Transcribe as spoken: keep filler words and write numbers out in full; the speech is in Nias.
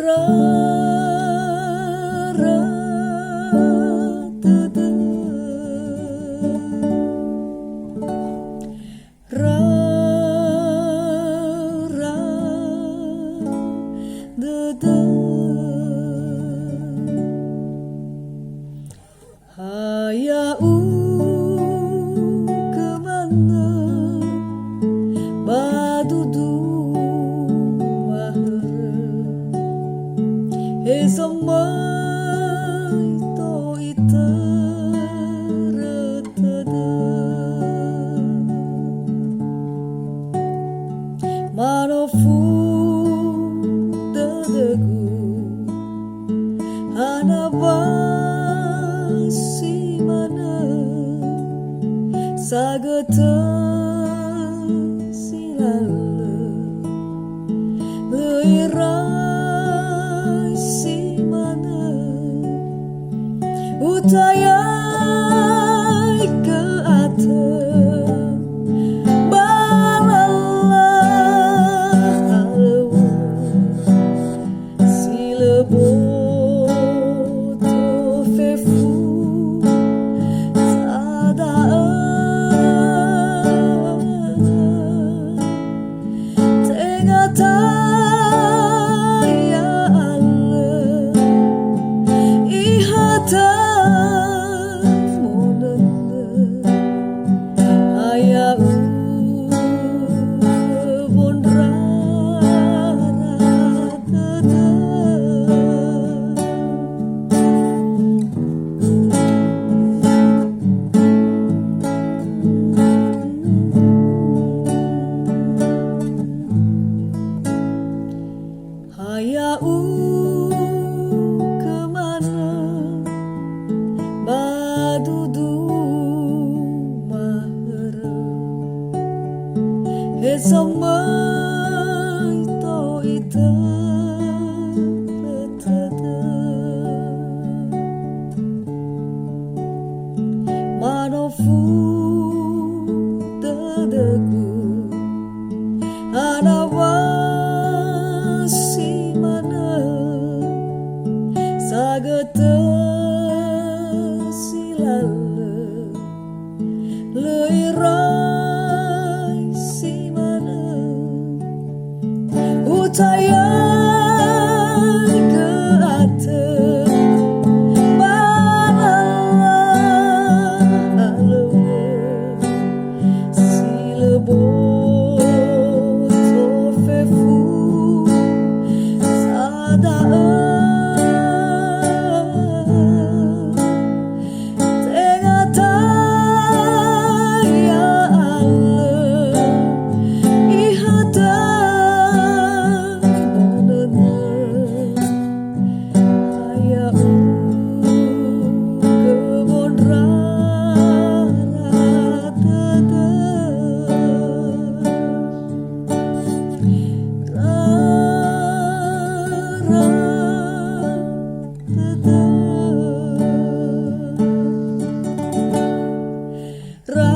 Ra, ra, dödö. Ra, ra, dödö. Ha ya'ugö manö ba dudu wahörö, he zomai to itörö tödö. Manofu dödögu, hana wa si manö, sagötö si lalö, lö irai si manö. Utayaigö atö ba lala halöŵö, si lö boto fefu sa da'ö. Tenga taya alö, ihata monönö, aya'u bondrara dödö. Ha ya'ugö manö ba dudu mahörö, he zomai to itörö tödö. Manofu dödögu, hana wa si manö, sagötö si lalö, lö irai si manö. Utayaigö atö ba lala halöŵö, si lö boto fefu sa da'ö. Tenga taya alö, ihata monönö, aya'ugö bondrara dödö. Ra, ra, dödö. Ra,